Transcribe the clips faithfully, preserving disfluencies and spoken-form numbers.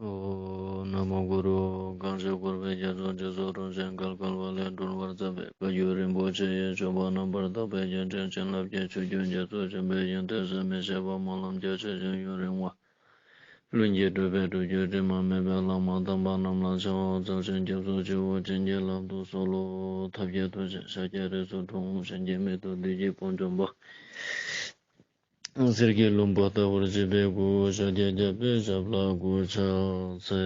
ཨོ། ན་མོ་གུ་རུ། གང་ཞིག་འཁོར་བའི་རྒྱ་མཚོ་འཇིགས་སུ་རུང་ཞིང་བརྒལ་དཀའ་བ་ལས་སྒྲོལ་བར་མཛད་པའི་བཀའ་བརྒྱུད་རིན་པོ་ཆེ་ཡི་སྤྱོད་པ་རྣམ་པར་དག་པའི་རྒྱན་ཅན་བྱིན་རླབས་ཀྱི་ཆུ་རྒྱུན་རྒྱ་མཚོ་ཆེན་པོའི་ཡོན་ཏན་ཟད་མི་ཤེས་པ་སྨོན་ལམ་རྒྱ་ཆེ་ཞིང་ཡུན་རིང་བ། ལྷུན་གྱིས་གྲུབ་པའི་སྒྲུབ་བརྒྱུད་དྲི་མ་མེད་པའི་བླ་མ་དམ་པ་རྣམས་ལ་ཕྱག་འཚལ་ཞིང་སྐྱབས་སུ་མཆིའོ། བྱིན་གྱིས་བརླབ་ཏུ་གསོལ་ལོ། ཐབས་ཀྱི་ཐུགས་རྗེས་ཤཱཀྱའི་རིགས་སུ་འཁྲུངས། གཞན་གྱིས་མི་ཐུབ་བདུད་ཀྱི་དཔུང་འཇོམས་པ། གསེར་གྱི་ལྷུན་པོ་ལྟ་བུར་བརྗིད་པའི་སྐུ། ཤཱཀྱའི་རྒྱལ་པོའི་ཞབས་ལ་གུས་ཕྱག་འཚལ་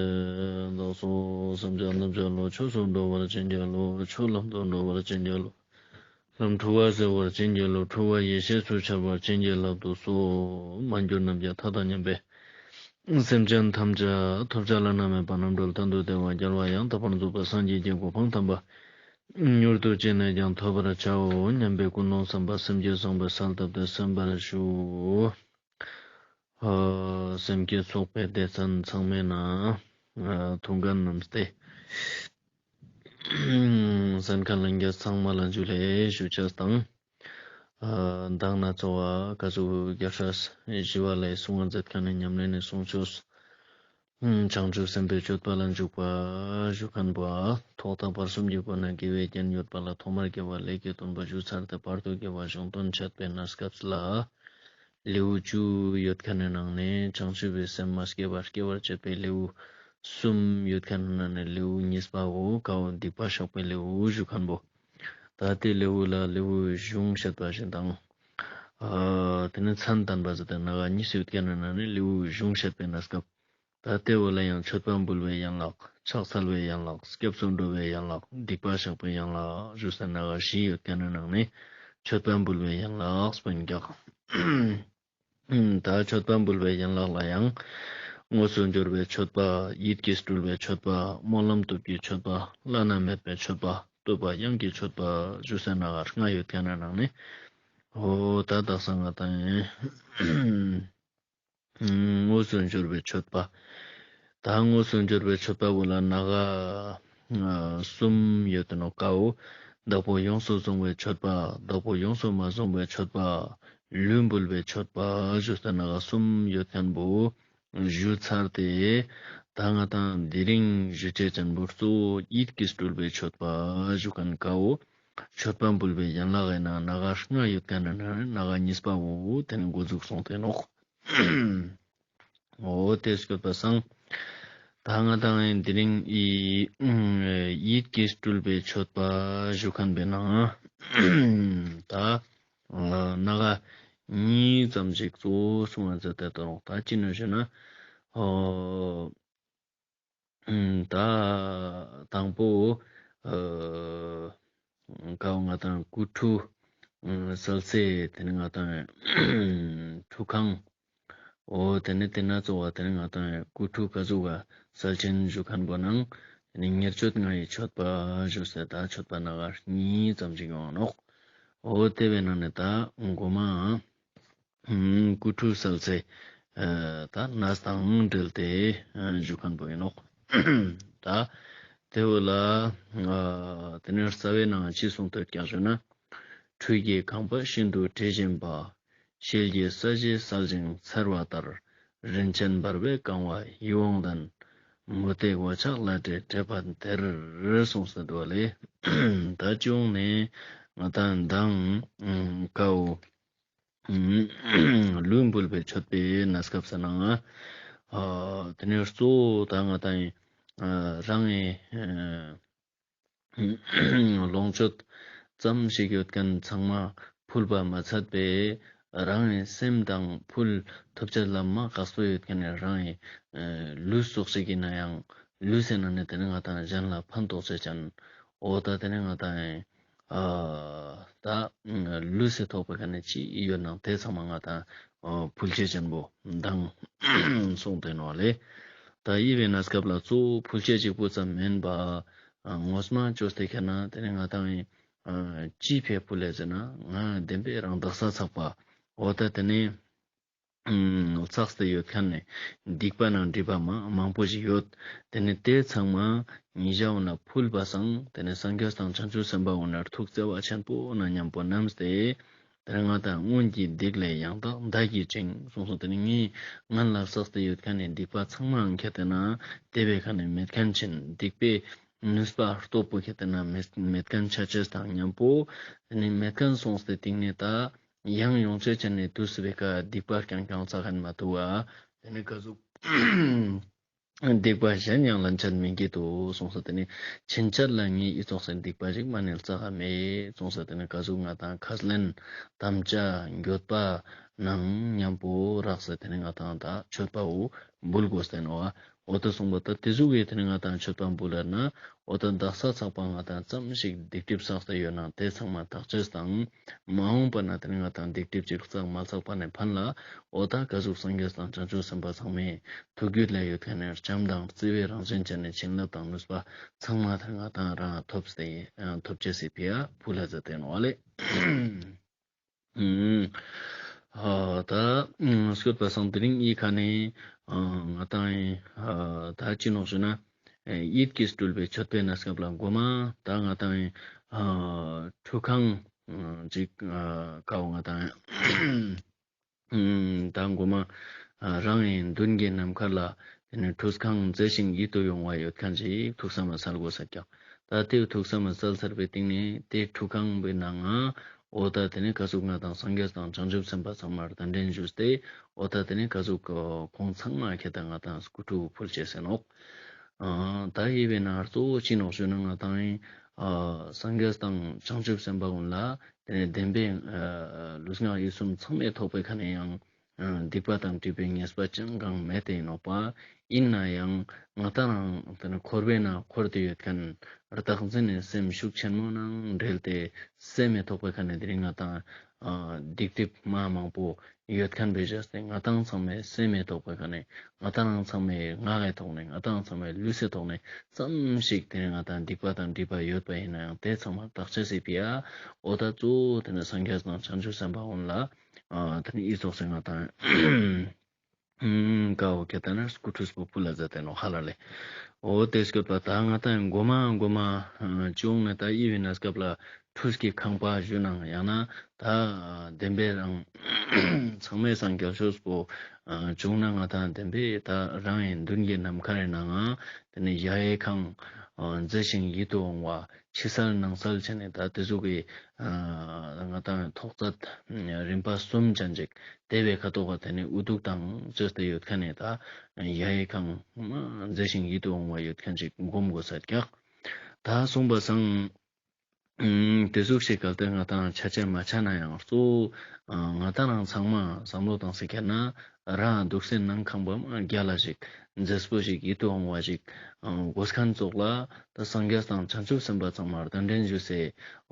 ལགས་སོ། སེམས་ཅན་ཐམས་ཅད་བློ་ཆོས་སུ་འགྲོ་བར་བྱིན་གྱིས་རློབས། ཆོས་ལམ་དུ་འགྲོ་བར་བྱིན་གྱིས་རློབས། ལམ་འཁྲུལ་བ་སེལ་བར་བྱིན་གྱིས་རློབས། འཁྲུལ་བ་ཡེ་ཤེས་སུ་འཆར་བར་བྱིན་གྱིས་བརླབ་ཏུ་གསོལ། མ་གྱུར་ནམ་མཁའི་མཐའ་དང་མཉམ་པའི་སེམས་ཅན་ཐམས་ཅད་ཐོབ་བྱ་བླ་ན་མེད་པ་རྣམ་གྲོལ་གཏན་དུ་བདེ་བ་རྒྱལ་བ་ཡང་དག་པར་རྫོགས་པའི་སངས་རྒྱས་ཀྱི་གོ་འཕང་དམ་པ་མྱུར་དུ་ཅི་ནས་ཀྱང་ཐོབ་པར་བྱའོ་སྙམ་པའི་ཀུན་སློང་བསམ་པ་སེམས་བསྐྱེད་བཟང་པོའི་གསལ་བཏབ་སྟེ་གསན་པར་ཞུ། ཨ། སེམས་བསྐྱེད་ཚོགས་པའི་སྡེ་ཚན་ཚང་མའི་ནང་ཨ་ཐུགས་འགན་བསྣམས་ཏེ་གསན་མཁན་ལྷན་རྒྱས་ཚང་མ་ལ་ཇུ་ལེ་ཞུ་ཅེས་དང་། ཨ། མདང་ནེ་ཚོགས་པ་ཀ་ཟུག་རྒྱལ་སྲས་ཞི་བ་ལྷའི་གསུང་བ་མཛད་མཁན་ནི་ཉམས་ལེན་ནི་གསུང་ཆོས། བྱང་ཆུབ་སེམས་དཔའི་སྤྱོད་པ་ལ་འཇུག་པ་ཞུ་མཁན་པོ། ཐོག་མཐའ་བར་གསུམ་གྱི་སྒོ་ནས་དགེ་བའི་རྒྱན་ཡོད་པ་ལ་ཐོག་མར་དགེ་བ་ལས་ཀྱི་སྟོན་པ་ཞུ་ཚར་ཏེ་བར་དུ་དགེ་བ་གཞུང་དོན་འཆད་པའི་གནས་སྐབས་ལ། ལེའུ་བཅུ་ཡོད་མཁན་ནི་ནང་ནས་བྱང་ཆུབ་པའི་སེམས་མ་སྐྱེས་པ་སྐྱེ་བར་བྱེད་པའི་ལེའུ་གསུམ་ཡོད་མཁན་ནི་ནང་ནས་ལེའུ་གཉིས་པ་བོ་ཀ་བོ་སྡིག་པ་བཤགས་པའི་ལེའུ་ཞུ་མཁན་པོ། ད་དེ་ལེའུ་ལ་ལེའུ་གཞུང་བཤད་པ་བཞིན་དང་། ཨ། དེ་ནས་མཚན་བསྟན་པ་ཟེར་ཏེ་ནང་ག་གཉིས་ཡོད་མཁན་ནི་ནང་ནས་ལེའུ་གཞུང་བཤད་པའི་གནས་སྐབས། ད་དེ་བོ་ལ་ཡང་མཆོད་པ་འབུལ་བའི་ཡན་ལག། ཕྱག་འཚལ་བའི་ཡན་ལག། སྐྱབས་སུ་འགྲོ་བའི་ཡན་ལག། སྡིག་པ་བཤགས་པའི་ཡན་ལག་ཞུ་ས་ནང་ག་བཞི་ཡོད་མཁན་ནི་ནང་ནས་མཆོད་པ་འབུལ་བའི་ཡན་ལག་སྤུན་ཀྱག། ད་མཆོད་པ་འབུལ་བའི་ཡན་ལག་ལ་ཡང་དངོས་སུ་འབྱོར་བའི་མཆོད་པ། ཡིད་ཀྱིས་སྤྲུལ་བའི་མཆོད་པ། སྨོན་ལམ་སྟོབས་ཀྱི་མཆོད་པ། བླ་ན་མེད་པའི་མཆོད་པ། བསྟོད་པ་དབྱངས་ཀྱི་མཆོད་པ་ཞུ་ས་ནང་ག་ལྔ་ཡོད་མཁན་ནི་ནང་ནས། འོ་ད་དག་ས་ང་དང་ཡིན། དངོས་སུ་འབྱོར་བའི་མཆོད་པ། ད་དངོས་སུ་འབྱོར་བའི་མཆོད་པ་བོ་ལ་ནང་ག་གསུམ་ཡོད་དེ་ནོག་ཀ་བོ། བདག་པོས་ཡོངས་སུ་བཟུང་བའི་མཆོད་པ། བདག་པོས་ཡོངས་སུ་མ་བཟུང་བའི་མཆོད་པ། ལུས་འབུལ་བའི་མཆོད་པ་ཞུ་ས་ནང་ག་གསུམ་ཡོད་མཁན་བོ་ཞུ་ཚར་ཏེ། ད་ང་དང་དེ་རིང་ཞུ་ཅེས་ཅན་བོ་གཙོ་བོ་ཡིད་ཀྱིས་སྤྲུལ་བའི་མཆོད་པ་ཞུ་མཁན་ཀ་བོ། མཆོད་པ་འབུལ་བའི་ཡན་ལག་ཡིན་ན་ནང་ག་ལྔ་ཡོད་མཁན་ནི་ནང་ག་གཉིས་པ་བོ་དེ་ནི་འགོ་འཛུགས་སོང་སྟེ་ནོག། འོ་དེ་སྐྱོད་པ་སང་། ད་ང་དང་དེ་རིང་ཡིད་ཀྱིས་སྤྲུལ་པའི་མཆོད་པ་ཞུ་མཁན་པའི་ནང་ད་ནང་ག་གཉིས་ཙམ་ཞིག་གཙོ་བོ་གསུང་བ་མཛད་དེ་ད་རུང་ད་ཅི་ནོག་ཞུ་ན། ཨོ། ད་དང་པོ་ཨ་ཀ་བོ་ང་དང་སྐུ་ཁྲུས་ཨ་སལ་སེ་དེ་ནི་ང་དང་ཁྲུས་ཁང་། འོ་དེ་ནི་དེ་ནེ་གཙོ་བོ་དེ་ནི་ང་དང་སྐུ་ཁྲུས་ཀ་ཟུག་ག་སལ་ཅེས་ཞུ་མཁན་པོ་ནང་དེ་ནི་ཉེར་སྤྱོད་ལྔ་ཡི་མཆོད་པ་ཞུ་སེ་ད་མཆོད་པ་ནང་ག་གཉིས་ཙམ་ཞིག་ཡོང་ནོག། འོ་དེ་བོའི་ནང་ནས་ད་གོ་མ། ཨ་སྐུ་ཁྲུས་སལ་སེ་ཨ་ད་གནས་དང་འབྲེལ་ཏེ་ཨ་ཞུ་མཁན་པོ་ཡིན་ནོག། ད་དེ་བོ་ལ་ཨ་དེ་ནས་རྩ་བའི་ནང་ཅི་གསུངས་ཏེ་ཡོད་ཀྱག་ཞུ་ན། ཁྲུས་ཀྱི་ཁང་པ་ཤིན་ཏུ་དྲི་ཞིམ་པ། ཤེལ་གྱི་ས་གཞི་གསལ་ཞིང་འཚེར་བ་ལྟར། རིན་ཆེན་འབར་བས་གང་བ་ཡིད་འོང་ལྡན། མུ་སྟེགས་འོད་ཆགས་ལྷ་འདྲེས་དྲེགས་པ་དེར། གསུངས་ཏེ་འདུག་ལེ། ད་ཅི་ཡོང་ནས་ང་དང་མདང་ཀ་བོ། ལུས་འབུལ་བའི་མཆོད་པའི་གནས་སྐབས་ས་ནང་ང་། ཨ་དེ་ནས་གཙོ་བོ་ད་ང་དང་ཨ་རང་ངི་ཨ་ལོངས་སྤྱོད་ཙམ་ཞིག་ཡོད་མཁན་ཚང་མ་ཕུལ་བ་མ་ཚད་པའི་རང་ངི་སེམས་དང་ཕུལ་ཐུབ་ཅེས་ལ་མ་ཁག་པོ་ཡོད་མཁན་ནི་རང་ངི་ཨ་ལུས་ཙོགས་ཤིག་ཡིན་ན་ཡང་ལུས་ཟེར་ན་ནི་དེ་ནི་ང་དང་གཞན་ལ་ཕན་ཐོགས་ཅེས་ཅན། འོ་ད་དེ་ནི་ང་དང་ཨ་ད་ལུས་སི་ཐོག་པའི་ཀ་ནས་ཅི་ཡོད་ནང་དེ་ཚང་མ་ང་དང་ཨ་ཕུལ་ཅེས་ཅན་པོ་མདང་གསུངས་ཏེ་ནོག་ལེ། ད་ཡིད་བེ་གནས་སྐབས་ལ་གཙོ་བོ་ཕུལ་ཅེས་གཅིག་པོ་ཙམ་མེན་པ། ཨ་ངོས་མ་ཅོས་ཏེ་ཁྱེར་ན་དེ་ནི་ང་དང་ཨ་ཅི་ཕིའ་ཕུལ་ལེ་ཟེར་ན་ང་བདེན་པའི་རང་དག་ས་ཚགས་པ། འོ་ད་དེ་ནི་ཚགས་ཏེ་ཡོད་མཁན་ནི་སྡིག་པ་ནང་སྒྲིབ་པ་མ་མང་པོ་ཞིག་ཡོད། དེ་ནི་དེ་ཚང་མ་ཉེ་ཞའོ་ན་ཕུལ་བ་སང་དེ་ནི་སངས་རྒྱས་དང་བྱང་ཆུབ་སེམས་དཔའ་འོ་ན་ཐུགས་བརྩེ་བ་ཆེན་པོ་ན་མཉམ་པོ་བསྣམས་ཏེ་ དེ་ནི་ང་དང་སྔོན་གྱི་སྡིག་ལས་ཡང་དག་བདག་གིས་བཅིངས་གསུངས་སོ། དེ་ནི་ངས་སྔོན་ལ་བསགས་ཏེ་ཡོད་མཁན་ནི་སྡིག་པ་ཚང་མའང་ཁྱེར་ཏེ་ན་དེ་བས་ཁ་ནས་མེད་མཁན་ཕྱིན། སྡིག་པའི་ནུས་པ་སྟོབས་པོ་ཁྱེར་ཏེ་ན་མེད་མེད་མཁན་ཆ་ཅེས་དང་མཉམ་པོ། དེ་ནི་མེད་མཁན་སོང་སྟེ་སྟིང་ནས་ད་ཡང་ཡོང་ཅེས་ཅན་ནི་དུས་སུ་བའི་ཀ་སྡིག་པ་རྐྱང་རྐྱང་བསགས་མཁན་མ་ཐུབ་བ། དེ་ནི་ག་ཟུག་སྡིག་པ་གཞན་ཡང་ལན་ཆད་མི་འགྱེད་དོ་གསུངས་སོ། དེ་ནི་ཕྱིན་ཆད་ལ་ངས་ཨི་ཙོགས་སི་སྡིག་པ་ཞིག་མ་ནེ་བསགས་མེད་གསུངས་སོ། དེ་ནི་ག་ཟུག་ང་དང་ཁས་ལེན་དམ་བཅའ་འགྱོད་པ་ནང་མཉམ་པོ་རགས་སེ་དེ་ནི་ང་དང་ད་མཆོད་པ་བོ་འབུལ་དགོས་ཏེ་ནོག་བ། འོ་ད་གསུངས་པ་ད་དེ་ཟུག་གི་དེ་ནི་ང་དང་མཆོད་པ་འབུལ་ལ་ན། འོ་ད་དག་ས་ཚགས་པ་ང་དང་ཙམ་ཞིག་སྡིག་སྒྲིབ་བསགས་ཏེ་ཡོད་ན་དེ་ཚང་མ་དག་ཅེས་དང་། མ་འོངས་པ་ན་དེ་ནི་ང་དང་སྡིག་སྒྲིབ་ཅིག་བསགས་མ་བསགས་པ་ནས་ཕན་ལ། འོ་ད་ག་ཟུག་སངས་རྒྱས་དང་བྱང་ཆུབ་སེམས་དཔའ་ཚང་མའི་ཐུགས་རྒྱུད་ལ་ཡོད་མཁན་ནི་བྱམས་དང་བརྩེ་བའི་རང་བཞིན་ཅན་ནི་བྱིན་རླབས་དང་ནུས་པ་ཚང་མ་དེ་ནི་ང་དང་རང་ཐོབ་སྟེ་ཐོབ་ཅེས་སི་ཕི་ཡ་ཕུལ་ལ་མཛད་དེ་ནོག་ལེ། ཨ་ད་སྐྱོད་པ་སང་དེ་རིང་ཨི་ཁ་ནས་ང་དང་ད་ཅི་ནོག་ཞུ་ན། ཡིད་ཀྱིས་སྤྲུལ་པའི་མཆོད་པའི་གནས་སྐབས་ལ་མགོ་མ་ད་ང་དང་ཁྲུས་ཁང་ཅིག་ཀ་བོ་ང་དང་ད་མགོ་མ་རང་གི་མདུན་གྱི་ནམ་མཁའ་ལ་དེ་ནི་ཁྲུས་ཁང་མཛེས་ཤིང་ཡིད་དུ་འོང་བ་ཡོད་མཁན་ཅིག་ཐུགས་བསམ་ལ་གསལ་དགོས་ས་ཀྱང་། ད་དེའི་ཐུགས་བསམ་ལ་གསལ་ཚར་བའི་སྟེང་ནས་དེ་ཁྲུས་ཁང་པའི་ནང་ང་འོ་ད་དེ་ནི་ག་ཟུག་ང་དང་སངས་རྒྱས་དང་བྱང་ཆུབ་སེམས་དཔའ་ཚང་མར་གདན་འདྲེན་ཞུས་ཏེ་འོ་ད་དེ་ནི་ག་ཟུག་ཁོང་ཚང་མ་ཁྱེར་ཏེ་ང་དང་སྐུ་ཁྲུས་ཕུལ་ཅེས་ཟེར་ནོག་ཨ་ད་ཡི་བའི་ནང་གཙོ་བོ་ཅི་ནོག་ཞུ་ན་ང་དང་ཨ་སངས་རྒྱས་དང་བྱང་ཆུབ་སེམས་དཔའ་ཀུན་ལ་དེ་ནི་བདེན་པའི་ཨ་ལུས་ངག་ཡིད་གསུམ་ཚང་མའི་ཐོག་པའི་ཁ་ནས་ཡང་ཨ་སྡིག་པ་དང་སྒྲིབ་པའི་ཉེས་པ་ཅང་གང་མེད་དེ་ནོག་པ། ཡིན་ན་ཡང་ང་དང་རང་དེ་ནི་འཁོར་བའི་ནང་འཁོར་ཏེ་ཡོད་མཁན་བདག་འཛིན་ནི་སེམས་ཤུགས་ཆེན་མོ་ནང་འབྲེལ་ཏེ་སེམས་མེ་ཐོག་པའི་ཁ་ནས་དེ་རིང་ང་དང་ཨ་སྡིག་སྒྲིབ་མ་མང་པོ་ཡོད་མཁན་བེ་ཞེས་ཏེ་ང་དང་ཚང་མའི་སེམས་མེ་ཐོག་པའི་ཁ་ནས་ང་དང་ཚང་མའི་ངག་གི་ཐོག་ནས་ང་དང་ཚང་མའི་ལུས་སི་ཐོག་ནས་ཙམ་ཞིག་དེ་ནི་ང་དང་སྡིག་པ་དང་སྒྲིབ་པ་ཡོད་པ་ཡིན་ན་ཡང་དེ་ཚང་མ་དག་ཅེས་སི་ཕི་ཡ་འོ་ད་གཙོ་བོ་དེ་ནི་སངས་རྒྱས་དང་བྱང་ཆུབ་སེམས་དཔའ་ཀུན་ལ་ཨ་དེ་ནི་ཨི་ཙོགས་སེ་ང་དང་ཀ་བོ་ཁྱེར་ཏེ་ན་སྐུ་ཁྲུས་པོ་ཕུལ་ལ་མཛད་དེ་ནོག་ཧ་ལ་ལེ། འོ་དེ་སྐྱོད་པ་ད་ང་དང་མགོ་མ་མགོ་མ་ཅུང་ནས་ད་ཡི་བའི་གནས་སྐབས་ལ་ཁྲུས་ཀྱི་ཁང་པ་ཞུ་ནང་ཡང་ན་ད་བདེན་པའི་རང་ཚང་མའི་སང་རྒྱལ་ཤོས་པོ་བྱུང་ན་ང་དང་བདེན་པའི་ད་རང་གི་མདུན་གྱི་ནམ་མཁའ་རི་ནང་ང་དེ་ནི་གཞལ་ཡས་ཁང་མཛེས་ཤིང་ཡིད་དུ་འོང་བ་ཕྱི་གསལ་ནང་གསལ་བྱས་ནས་ད་དེ་ཟུག་གི་ང་དང་ཐོག་ཚད་རིམ་པ་གསུམ་ཅན་ཅིག་དེ་བའི་ཁ་ཐོག་ག་དེ་ནི་དབུ་གདུགས་དང་བཅས་ཏེ་ཡོད་མཁན་ནི་ད་གཞལ་ཡས་ཁང་མཛེས་ཤིང་ཡིད་དུ་འོང་བ་ཡོད་མཁན་ཅིག་སྒོམ་དགོས་ས་ཀྱག་ད་གསུངས་པ་སང་། ཨུམ། དེ་ཟུག་ཞིག་གལ་ཏེ་ང་དང་ཆ་ཆེ་མ་ཆ་ན་ཡང་གཙོ་བོ་ང་དང་རང་ཚང་མ་བསམ་བློ་བཏང་སེ་ཁྱེར་ན་རང་འདུག་སའི་ནང་ཁང་པ་མ་རྒྱལ་ལ་ཞིག་མཛེས་པོ་ཞིག་ཡིད་དུ་འོང་བ་ཞིག་དགོས་མཁན་ཙོགས་ལ་ད་སངས་རྒྱས་དང་བྱང་ཆུབ་སེམས་དཔའ་ཚང་མར་གདན་འདྲེན་ཞུ་སའི་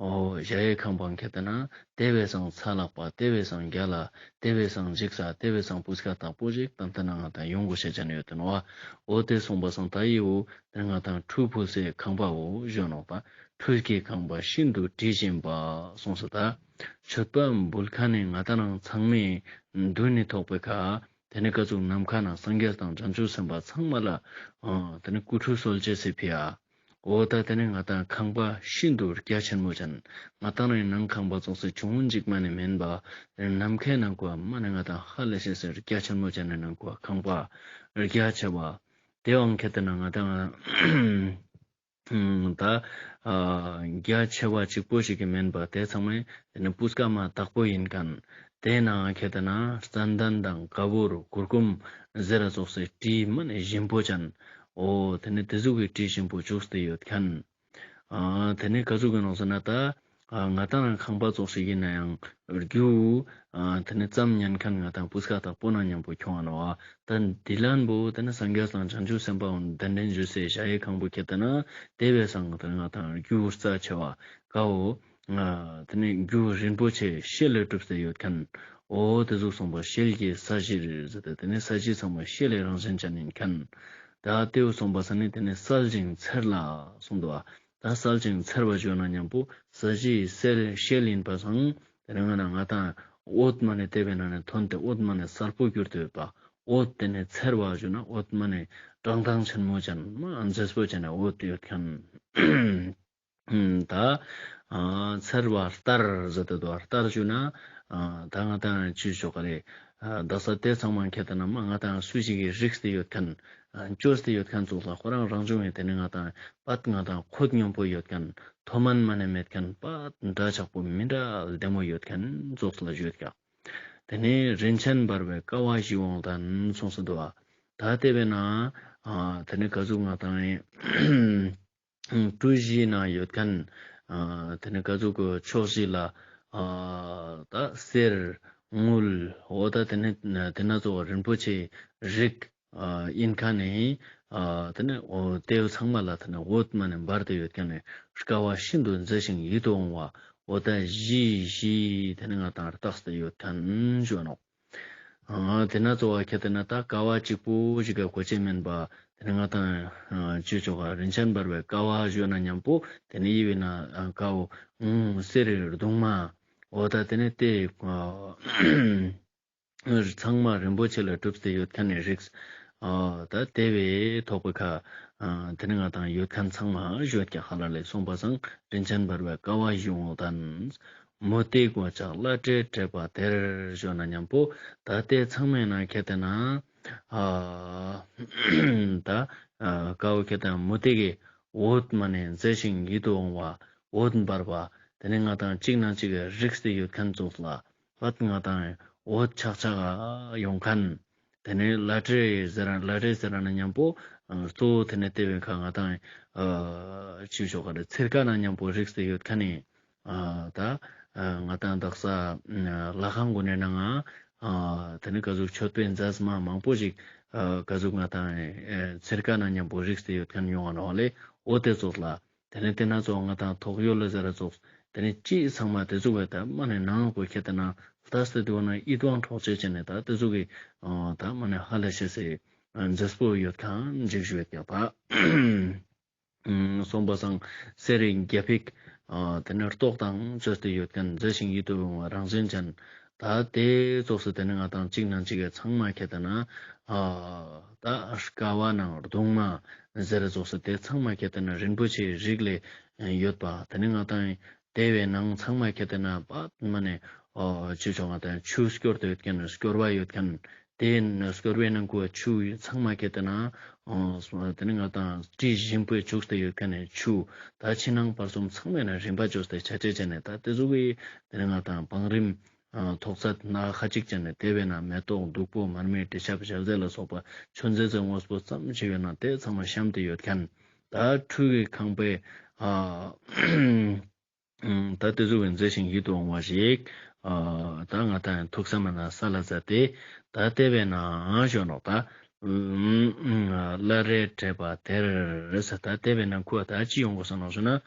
འོ་གཞལ་ཡས་ཁང་པ་ཁྱེར་ཏེ་ན་དེ་བས་སང་ཚ་ལག་པ་དེ་བས་སང་རྒྱལ་ལ་དེ་བས་སང་འཇིགས་ས་དེ་བས་སང་སྤུས་ཀ་དག་པོ་ཞིག་ད་ལྟ་ན་ང་དང་ཡོང་དགོས་ཤེས་ཅན་ཡོད་དེ་ནོག་བ། འོ་དེ་གསུངས་པ་སང་ད་ཡི་འོ་དེ་ང་དང་ཁྲུས་ཕུལ་སའི་ཁང་པ་འོ་ཞུ་ནོག་པ། ཁྲུས་ཀྱི་ཁང་པ་ཤིན་ཏུ་དྲི་ཞིམ་པ་གསུངས་སོ། ད་མཆོད་པ་འབུལ་མཁན་ནི་ང་དང་རང་ཚང་མའི་མདུན་ནི་ཐོག་པའི་ཁ་དེ་ནི་ཀ་ཟུག་ནམ་མཁའ་ན་སངས་རྒྱས་དང་བྱང་ཆུབ་སེམས་དཔའ་ཚང་མ་ལ་དེ་ནི་སྐུ་ཁྲུས་གསོལ་ཅེས་སི་ཕི་ཡ། འོ་ད་དེ་ནི་ང་དང་ཁང་པ་ཤིན་ཏུ་རྒྱ་ཆེན་མོ་ཅན། ང་དང་རང་ནང་ཁང་པ་ཙོགས་སེ་ཆུང་ངུན་ཅིག་མ་ནེ་མེན་པ། དེ་ནི་ནམ་མཁའི་ནང་ཁུ་མ་ནེ་ང་དང་ཧ་ལས་ཤེས་སེ་རྒྱ་ཆེན་མོ་ཅན་ནི་ནང་ཁུ་ཁང་པ་རྒྱ་ཆེ་བ། དེ་འང་ཁྱེར་ཏེ་ན་ང་དང་ད་ཨ་རྒྱ་ཆེ་བ་གཅིག་པོ་ཞིག་གི་མེན་པ་དེ་ཚང་མའི་དེ་ནི་སྤུས་ཀ་མ་དག་པོ་ཡིན་མཁན། དེ་ནང་ཁྱེར་ཏེ་ན་ཙན་དན་དང་ག་བུར་གུར་གུམ་ཟེར་ར་ཙོགས་སེ་དྲི་མ་ནེ་ཞིམ་པོ་ཅན། འོ་དེ་ནི་དེ་ཟུག་གི་དྲི་ཞིམ་པོ་བྱུགས་ཏེ་ཡོད་མཁན། ཨ་དེ་ནི་ག་ཟུག་གི་ནོག་ཟེར་ན་ད་ཨ་ང་དང་རང་ཁང་པ་ཙོགས་ཤིག་ཡིན་ན་ཡང་རྒྱུ་ཨ་དེ་ནི་ཙམ་ཉན་མཁན་ང་དང་སྤུས་ཀ་དག་པོ་ནང་མཉམ་པོ་ཁྱོང་ང་ནོག་བ། ད་འདི་ལན་པོ་དེ་ནི་སངས་རྒྱས་དང་བྱང་ཆུབ་སེམས་དཔའ་འོ་གདན་འདྲེན་ཞུ་སའི་གཞལ་ཡས་ཁང་པ་ཁྱེར་ཏེ་ན་དེ་བས་སང་དེ་ནི་ང་དང་རྒྱུ་རྩ་ཆེ་བ་ཀ་བོ་ཨ་དེ་ནི་རྒྱུ་རིན་པོ་ཆེ་ཤེལ་ལས་གྲུབ་སྟེ་ཡོད་མཁན། འོ་དེ་ཟུག་གསུངས་པ་ཤེལ་གྱི་ས་གཞི་རེད་ཟེར་ཏེ་དེ་ནི་ས་གཞི་ཚང་མ་ཤེལ་ལས་རང་བཞིན་ཅན་ཡིན་མཁན། ད་དེ་བོ་གསུངས་པ་ས་ནི་དེ་ནི་གསལ་ཞིང་འཚེར་ལ་གསུངས་འདུག་བ། ད་གསལ་ཞིང་འཚེར་བ་བརྗོད་ན་མཉམ་པོ་ས་གཞི་གསལ་ཤེལ་ཡིན་པ་སང་དེ་ནི་ང་ན་ང་དང་འོད་མ་ནེ་དེ་བའི་ནང་ནེ་ཐོན་ཏེ་འོད་མ་ནེ་གསལ་པོ་གྱུར་ཏེ་ཡོད་པ། འོད་དེ་ནི་འཚེར་བ་བརྗོད་ན་འོད་མ་ནེ་བཀྲག་མདངས་ཆེན་མོ་ཅན་མ་མཛེས་པོ་ཅན་ནི་འོད་ཡོད་མཁན། ད་ཨ་འཚེར་བ་ལྟར་ཟེར་ཏེ་འདུག་བ། ལྟར་ཞུ་ན་ ཨ་ད་ང་ཏང་ཅི་ཞུ་ག་རེ། ཨ་དག་ས་དེ་ཚང་མ་ཁྱེར་ཏེ་ན་མ་ང་ཏང་སུ་ཞིག་གི་རིགས་ཏེ་ཡོད་མཁན། ཨ་བཅོས་ཏེ་ཡོད་མཁན་ཙོགས་ལ་ཁོ་རང་རང་བྱུང་བའི་དེ་ནི་ང་ཏང་པད་ང་ཏང་ཁོད་སྙོམས་པོ་ཡོད་མཁན། མཐོ་དམན་མ་ནེ་མེད་མཁན་པད་འདྲ་ཆགས་པོ་མི་འདྲ་ལྡེ་མོ་ཡོད་མཁན་ཙོགས་ལ་བརྗོད་ཀྱག། དེ་ནས་རིན་ཆེན་འབར་བའི་ཀ་བ་བཞི་བོ་དང་གསུངས་སུ་འདུག་པ། ད་དེ་བས་ན་ཨ་དེ་ནི་ག་ཟུག་ང་ཏང་ཨེ་གྲུ་བཞི་ན་ཡོད་མཁན། ཨ་དེ་ནི་ག་ཟུག་གི་ཕྱོགས་བཞི་ལ་ཨ་ད་གསེར་དངུལ་འོ་ད་དེ་ནི་དེ་ན་ཚོ་རིན་པོ་ཆེ་རིགས་ཨ་ཡིན་མཁན་ནི་ཨ་དེ་ནི་འོ་དེ་ཚང་མ་ལ་དེ་ནི་འོད་མ་ནེ་འབར་ཏེ་ཡོད་མཁན་ནི་ཀ་བ་ཤིན་ཏུ་མཛེས་ཤིང་ཡིད་དུ་འོང་བ། འོ་ད་བཞི་བཞི་དེ་ནི་ང་ཏང་རྟགས་ཏེ་ཡོད་མཁན་ཞུ་ནོག། ཨ་དེ་ན་ཚོ་བ་ཁྱེར་ཏེ་ན་ད་ཀ་བ་གཅིག་པོ་ཞིག་ག་གོ་ཆེ་མེན་པ། དེ་ནི་ང་ཏང་ཨ་ཅི་ཆོ་ག་རིན་ཆེན་འབར་བའི་ཀ་བ་ཞུ་ན་མཉམ་པོ་དེ་ནི་ཡི་བི་ན་ཨ་ཀ་བོ་ཨུང་གསེར་རི་གདུང་མ། འོ་ད་དེ་ནི་དེ་ཨ་ཚང་མ་རིན་པོ་ཆེ་ལ་གྲུབ་སྟེ་ཡོད་མཁན་ནི་རིགས། ཨ་ད་དེ་བས་ཐོག་པའི་ཁ་ཨ་དེ་ནི་ང་ཏང་ཡོད་མཁན་ཚང་མ་བརྗོད་ཀྱག། ཧ་ལ་ལས་གསུངས་པ་སང་རིན་ཆེན་འབར་བའི་ཀ་བ་བཞི་བོ་དང་། མུ་ཏིག་སྒོ་ལྕགས་བླ་བྲེ་བྲེས་པ་དེར་ཞུ་ན་མཉམ་པོ་ད་དེ་ཚང་མའི་ནང་ཁྱེར་ཏེ་ན་ཨ་ད་ཨ་ཀ་བོ་ཁྱེར་ཏེ་ན་མུ་ཏིག་གི་འོད་མ་ནེ་མཛེས་ཤིང་ཡིད་དུ་འོང་བ་འོད་འབར་བ་དེ་ནི་ང་ཏང་གཅིག་ནང་གཅིག་གི་རིགས་ཏེ་ཡོད་མཁན་ཙོགས་ལ། པད་ང་ཏང་འོད་ཆག་ཆག་ཡོང་མཁན། དེ་ནས་བླ་བྲེ་ཟེར་ར་བླ་བྲེ་ཟེར་ར་ན་མཉམ་པོ་ཨ་གཙོ་བོ་དེ་ནས་དེ་བས་ཁ་ང་ཏང་ཨ་ཅི་ཞུ་ག་རེ་ཚིར་ཀ་ན་མཉམ་པོ་རིགས་ཏེ་ཡོད་མཁན་ནི་ཨ་ད་ཨ་ང་ཏང་དག་ས་ཨ་ལྷ་ཁང་གུན་ནི་ནང་ང་ཨ་དེ་ནི་ག་ཟུག་མཆོད་པའི་རྫས་མ་མང་པོ་ཞིག་ཨ་ག་ཟུག་ང་ཏང་ཨ་ཚིར་ཀ་ན་མཉམ་པོ་རིགས་ཏེ་ཡོད་མཁན་ཡོང་ང་ནོག་ལེ། འོ་དེ་ཙོགས་ལ། དེ་ནས་དེ་ན་ཚོ་ང་ཏང་ཐོག་ཡོད་ལ་ཟེར་ར་ཙོགས། དེ་ནས་ཅི་ཚང་མ་དེ་ཚོ་བས་ད་མ་ནེ་ནང་ཁོ་ཁྱེར་ཏེ་ན་ལྟས་ཏེ་དུག་ན་ཡིད་དབང་འཕྲོག་བྱེད་ཅེས་ནས་ད་དེ་ཚོ་གི་ཨ་ད་མ་ནེ་ཧ་ལས་ཤེས་སི་མཛེས་པོ་ཡོད་མཁན་འཇིགས་ཞུ་ཡོད་ཀྱག་པ། གསུངས་པ་སང་གསེར་རི་རྒྱ་ཕིག་ཨ་དེ་ནས་ཏོག་དང་བཅོས་ཏེ་ཡོད་མཁན་མཛེས་ཤིང་ཡིད་དུ་འོང་བ་རང་བཞིན་ཅན། ད་དེ་ཙོགས་སུ་དེ་ནི་ང་ཏང་གཅིག་ནང་གཅིག་གི་ཚང་མ་ཁྱེར་ཏེ་ན་ཨ་ད་ཀ་བ་ནང་གདུང་མ་ཟེར་ཙོགས་སུ་དེ་ཚང་མ་ཁྱེར་ཏེ་ན་རིན་པོ་ཆེའི་རིགས་ལས་ཡོད་པ། དེ་ནི་ང་ཏང་དེ་བའི་ནང་ཚང་མ་ཁྱེར་ཏེ་ན་པད་མ་ནེ་ཨ་ཅི་ཆོ་ང་ཏང་ཆུ་སྐྱོར་ཏེ་ཡོད་མཁན་སྐྱོར་བ་ཡོད་མཁན། དེ་ནི་སྐྱོར་བའི་ནང་ཁུ་ཆུ་ཚང་མ་ཁྱེར་ཏེ་ན་ཨ་དེ་ནི་ང་ཏང་དྲི་ཞིམ་པོས་བྱུགས་ཏེ་ཡོད་མཁན་ནི་ཆུ། ད་ཕྱི་ནང་བར་གསུམ་ཚང་མའི་ནང་རིམ་པ་བཅོས་ཏེ་ཆ་ཆེ་ཆ་ནས་ད་དེ་ཟུག་གི་དེ་ནི་ང་ཏང་བང་རིམ་ཨ་ཐོག་ཚད་སྣ་ཁ་ཅིག་ཅན་ནས་དེ་བས་ན་མེ་ཏོག་བདུག་སྤོས་མར་མེ་དྲི་ཆབ་ཞལ་ཟས་ལ་སོགས་པ་མཆོད་རྫས་ཀྱི་དངོས་པོ་ཙམ་ཞིག་ཡོད་ན་དེ་ཚང་མ་བཤམས་ཏེ་ཡོད་མཁན། ད་ཁྲུས་ཀྱི་ཁང་པའི་ཨ་ད་དེ་ཟུག་གི་མཛེས་ཤིང་ཡིད་དུ་འོང་བ་ཞིག་ཨ་ད་ང་ཏང་ཐུགས་བསམ་ན་ས་ལ་ཟ་སྟེ་ད་དེ་བས་ན་ཞོ་ནོག་ད་བླ་བྲེ་བྲེས་པ་དེར་ཟེར། ད་དེ་བས་ན་ཁུ་ད་ཅི་ཡོང་དགོས་ས་ནོག་ཞུ་ན།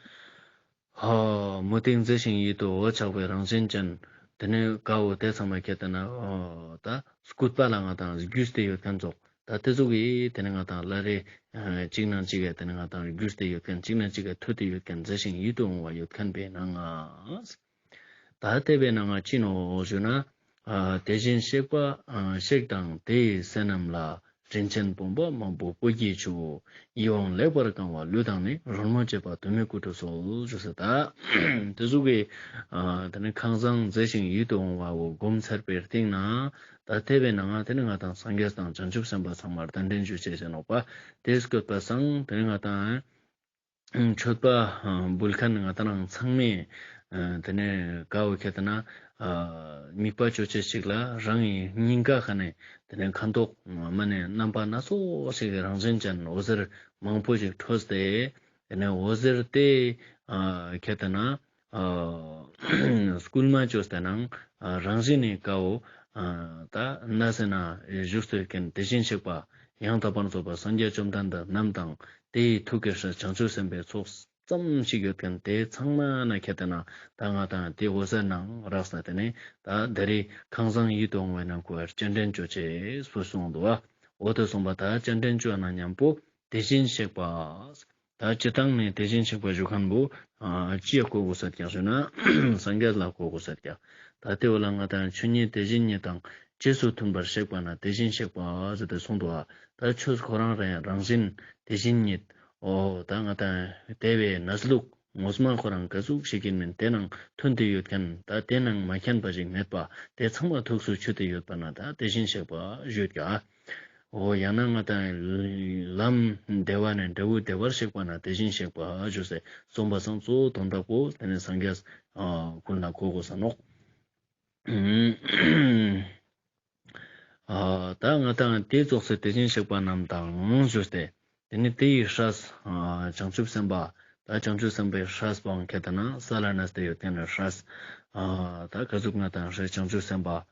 ཧོ། མུ་ཏིག་མཛེས་ཤིང་ཡིད་དུ་འོང་བ་ཆགས་པའི་རང་བཞིན་ཅན། དེ་ནས་ཀ་བོ་དེ་ཚང་མ་ཁྱེར་ཏེ་ན་ཨོ་ད་སྐུད་པ་ལ་ང་ཏང་རྒྱུས་ཏེ་ཡོད་མཁན་ཙོགས། ད་དེ་ཙོགས་ཀྱི་དེ་ནས་ང་ཏང་བླ་བྲེ་ཨ་གཅིག་ནང་གཅིག་གི་དེ་ནས་ང་ཏང་རྒྱུས་ཏེ་ཡོད་མཁན་གཅིག་ནང་གཅིག་གི་ཐུད་དེ་ཡོད་མཁན་མཛེས་ཤིང་ཡིད་དུ་འོང་བ་ཡོད་མཁན་པའི་ནང་ང་། ད་དེ་བས་ན་ང་ཅི་ནོག་ཞུ་ན། ཨ་དེ་བཞིན་གཤེགས་པ་ཨ་གཤེགས་དང་དེ་ཡི་སྲས་རྣམས་ལ། རིན་ཆེན་བུམ་པ་མང་པོ་སྤོས་ཀྱིས་ཕྱུག། ཡིད་འོང་ལེགས་པར་གང་བ་ལུས་དང་ནི། རོལ་མོ་བཅས་པ་དུ་མའི་སྐུ་ཁྲུས་གསོལ། ཞུས་སོ། ད་དེ་ཟུག་གི་ཨ་དེ་ནི་ཁང་བཟང་མཛེས་ཤིང་ཡིད་དུ་འོང་བ་བོ་བསྒོམ་ཚར་བའི་སྟེང་ན་ད་དེ་བས་ན་ང་དེ་ནི་ང་ཏང་སངས་རྒྱས་དང་བྱང་ཆུབ་སེམས་དཔའ་ཚང་མར་གདན་འདྲེན་ཞུ་ཅེས་ཟེར་ནོག་པ། དེ་སྐོར་པ་སང་དེ་ནི་ང་ཏང་མཆོད་པ་འབུལ་མཁན་ང་ཏང་ཚང་མས་དེ་ནས་ཀ་བོ་ཁྱེར་ཏེ་ན་དམིགས་པ་ཅོ་ཅེས་ཅིག་ལ་རང་གི་སྙིང་ག་ཁ་ནས་དེ་ནས་ཁ་མདོག་མ་ནེ་རྣམ་པ་སྣ་ཚོགས་ཤིག་གི་རང་བཞིན་ཅན་འོད་ཟེར་མང་པོ་ཞིག་འཕྲོས་ཏེ་དེ་ནས་འོད་ཟེར་དེ་ཁྱེར་ཏེ་ན་ཨ་སྐུལ་མ་བཅོས་ཏེ་ནང་ཨ་རང་བཞིན་ནི་ཀ་བོ་ཨ་ད་ན་ཟེར་ན་བཞུགས་སུ་མཁན་དེ་བཞིན་གཤེགས་པ་ཡང་དག་པར་རྫོགས་པ་སངས་རྒྱས་བཅོམ་ལྡན་འདས་རྣམས་དང་དེའི་ཐུགས་ཀྱི་སྲས་བྱང་ཆུབ་སེམས་དཔའི་ཚོགས་ཙམ་ཞིག་ཡོད་མཁན་དེ་ཚང་མ་ན་ཁྱེར་ཏེ་ན་ད་ང་ཏང་དེ་འོད་ཟེར་ནང་རགས་ན་དེ་ནས་ད་དེ་རིང་ཁང་བཟང་ཡིད་དུ་འོང་བའི་ནང་ཁུ་བར་སྤྱན་འདྲེན་ཅོ་ཅེས་སུ་གསུངས་འདུག་པ། འོ་དེ་གསུངས་པ་ད་སྤྱན་འདྲེན་ཅོ་ན་མཉམ་པོ་དེ་བཞིན་གཤེགས་པ། ད་སྤྱིར་བཏང་ནས་དེ་བཞིན་གཤེགས་པ་ཞུ་མཁན་པོ་ཨ་ཅི་ཡ་གོ་དགོས་ས་ཀྱག་ཞུ་ན་སངས་རྒྱས་ལ་གོ་དགོས་ས་ཀྱག། ད་དེ་བོ་ལ་ང་ཏང་ཆོས་ཉིད་དེ་བཞིན་ཉིད་དང་རྗེས་སུ་མཐུན་པར་གཤེགས་པ་ན་དེ་བཞིན་གཤེགས་པ་ཟེར་ཏེ་གསུངས་འདུག་པ། ད་ཆོས་ཁོ་རང་རང་རང་བཞིན་དེ་བཞིན་ཉིད། འོ་ད་ང་ཏང་དེ་བས་གནས་ལུགས་ ངོས་མ་ཁོ་རང་ག་ཟུག་ཞིག་ཡིན་མིན་དེ་ནང་ཐོན་ཏེ་ཡོད་མཁན་ད་དེ་ནང་མ་མཁྱེན་པ་ཞིག་མེད་པ་དེ་ཚང་མ་ཐུགས་སུ་ཆུད་དེ་ཡོད་པ་ན་ད་དེ་བཞིན་གཤེགས་པ་ཞུས་ཀྱག་འོ་ཡང་ན་ང་དང་ལམ་བདེ་བ་ནས་འབྲས་བུ་བདེ་བར་གཤེགས་པ་ན་དེ་བཞིན་གཤེགས་པ་ཞུས་སེ་གསུངས་པ་སང་གཙོ་བོ་དོན་དག་པོ་དེ་ནས་སངས་རྒྱས་ཀུན་ལ་གོ་དགོས་ས་ནོག་ཨ་ད་ང་དང་དེ་ཙོགས་སེ་དེ་བཞིན་གཤེགས་པ་རྣམས་དང་ཞུས་ཏེ། དེ་ནི་དེ་ཡི་སྲས་ཨ་བྱང་ཆུབ་སེམས་དཔའ། ད་བྱང་ཆུབ་སེམས་དཔའི་སྲས་པོའང་ཁྱེད་ལྟ་ན་ས་ལ་གནས་ཏེ་ཡོད་མཁན་ནི་སྲས། ཨ་ད་ག་ཟུག་ང་དང་སྲས་བྱང་ཆུབ་སེམས་དཔའ།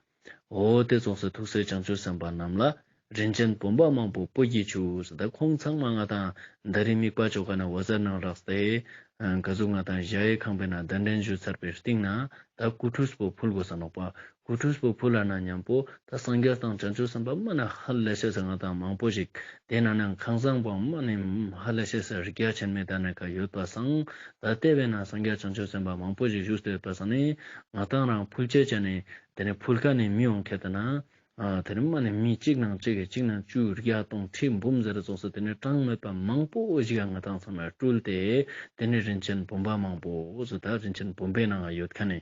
འོ་དེ་ཙོགས་སེ་ཐུགས་སྲས་བྱང་ཆུབ་སེམས་དཔའ་རྣམས་ལ། རིན་ཆེན་བུམ་པ་མང་པོ་སྤོས་ཀྱིས་ཕྱུག་ཟེར། ད་ཁོང་ཚང་མ་ང་དང་ད་རེས་དམིགས་པ་ཅོ་མཁན་ནི་འོད་ཟེར་ནང་རགས་ཏེ། ཨ་ག་ཟུག་ང་དང་གཞལ་ཡས་ཁང་པའི་ནང་གདན་འདྲེན་ཞུས་ཚར་བའི་སྟིང་ན་ད་སྐུ་ཁྲུས་པོ་ཕུལ་དགོས་ས་ནོག་པ། སྐུ་ཁྲུས་པོ་ཕུལ་ལ་ན་མཉམ་པོ་ད་སངས་རྒྱས་དང་བྱང་ཆུབ་སེམས་དཔའ་མ་ནེ་ཧ་ལས་ཤེས་ས་ང་དང་མང་པོ་ཞིག་དེ་ནང་ནས་ཁང་བཟང་པོ་མ་ནེ་ཧ་ལས་ཤེས་ས་རྒྱ་ཆེན་མོ་ད་ནི་ཀ་ཡོད་པ་སང་། ད་དེ་བས་ན་སངས་རྒྱས་བྱང་ཆུབ་སེམས་དཔའ་མང་པོ་ཞིག་བཞུགས་ཏེ་ཡོད་པ་སང་ནི་ང་དང་རང་ཕུལ་ཆེ་ཆ་ནི་དེ་ནི་ཕུལ་ཁན་ནི་མི་ཡོང་ཁྱེད་ལྟ་ན། ཨ་དེ་ནི་མ་ནེ་མི་གཅིག་ནང་གཅིག་གི་གཅིག་ནང་བཅུ་བརྒྱ་སྟོང་ཁྲི་འབུམ་ཟེར་ཙོགས་སེ་དེ་ནི་གྲངས་མེད་པ་མང་པོ་ཞིག་ང་དང་ཚང་མ་སྤྲུལ་ཏེ་དེ་ནི་རིན་ཆེན་བུམ་པ་མང་པོ་ཟེར། ད་རིན་ཆེན་བུམ་པའི་ནང་ཡོད་ཁན་ནི་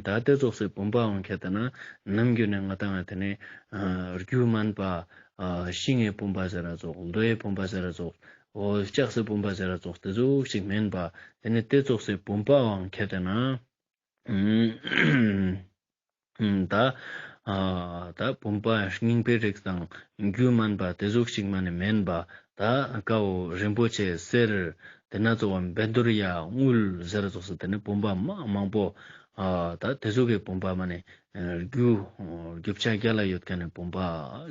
ད་དེ་ཙོགས་སེ་བུམ་པའང་ཁྱེད་ལྟ་ན་ནམ་རྒྱུན་ནི་ང་དང་དེ་ནི་ཨ་རྒྱུ་མན་པ་ཨ་ཤིང་ངི་བུམ་པ་ཟེར་ར་ཙོགས། རྡོའི་བུམ་པ་ཟེར་ར་ཙོགས། འོ་ལྕགས་སི་བུམ་པ་ཟེར་ར་ཙོགས་དེ་ཙོགས་ཤིག་མེན་པ། དེ་ནི་དེ་ཙོགས་སེ་བུམ་པའང་ཁྱེད་ལྟ་ན། ཨ་ད་ཨ་ད་བུམ་པ་རྙིང་པའི་རིགས་དང་རྒྱུ་མན་པ་དེ་ཟུག་ཞིག་མ་ནེ་མེན་པ། ད་ཀ་བོ་རིན་པོ་ཆེ་གསེར་དེ་ན་ཙོགས་བཻ་ཌཱུརྱ་དངུལ་ཟེར་ཙོགས་སེ་དེ་ནི་བུམ་པ་མ་མང་པོ། ཨ་ད་དེ་ཟུག་གི་བུམ་པ་མ་ནེ་རྒྱུ་རྒྱུ་ཆ་རྒྱལ་ལ་ཡོད་ཁན་ནི་བུམ་པ་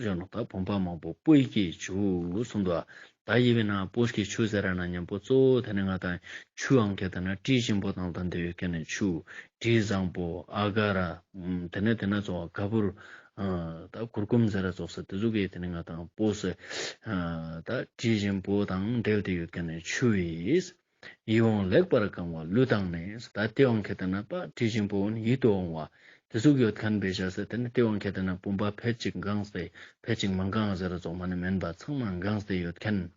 ཞུ་ནོག་ད་བུམ་པ་མང་པོ་སྤོས་ཀྱིས་ཕྱུག་གསུངས་འདུག་ད་ཡི་བས་ན་སྤོས་ཀྱིས་ཕྱུག་ཟེར་ར་ན་མཉམ་པོ་གཙོ་བོ་དེ་ནི་ང་དང་ཆུའང་ཁྱེད་ལྟ་ན་དྲི་ཞིམ་པོ་དང་ལྡན་ཏེ་ཡོད་ཁན་ནི་ཆུ། དྲི་བཟང་པོ་ཨ་ག་ར། ཨ་དེ་ནི་དེ་ན་ཙོགས་ག་བུར། ཨ་ད་གུར་གུམ་ཟེར་ར་ཙོགས་སེ་དེ་ཟུག་གི་དེ་ནི་ང་དང་སྤོས་སེ་ཨ་ད་དྲི་ཞིམ་པོ་དང་འབྲེལ་ཏེ་ཡོད་ཁན་ནི་ཆུ་ཡིས། ཡིད་འོང་ལེགས་པར་གང་བ་གླུ་བཏང་ནས། ད་དེའང་ཁྱེད་ལྟ་ན་པ་དྲི་ཞིམ་པོ་ཡིད་དུ་འོང་བ་དེ་ཟུག་ཡོད་ཁན་པའི་ཞག་སེ་དེ་ནི་དེའང་ཁྱེད་ལྟ་ན་བུམ་པ་ཕལ་ཅིག་གང་སྟེ་ཕལ་ཅིག་མ་གང་ཟེར་ར་ཙོགས་མ་ནེ་མེན་པ་ཚང་མ་གང་སྟེ་ཡོད་ཁན།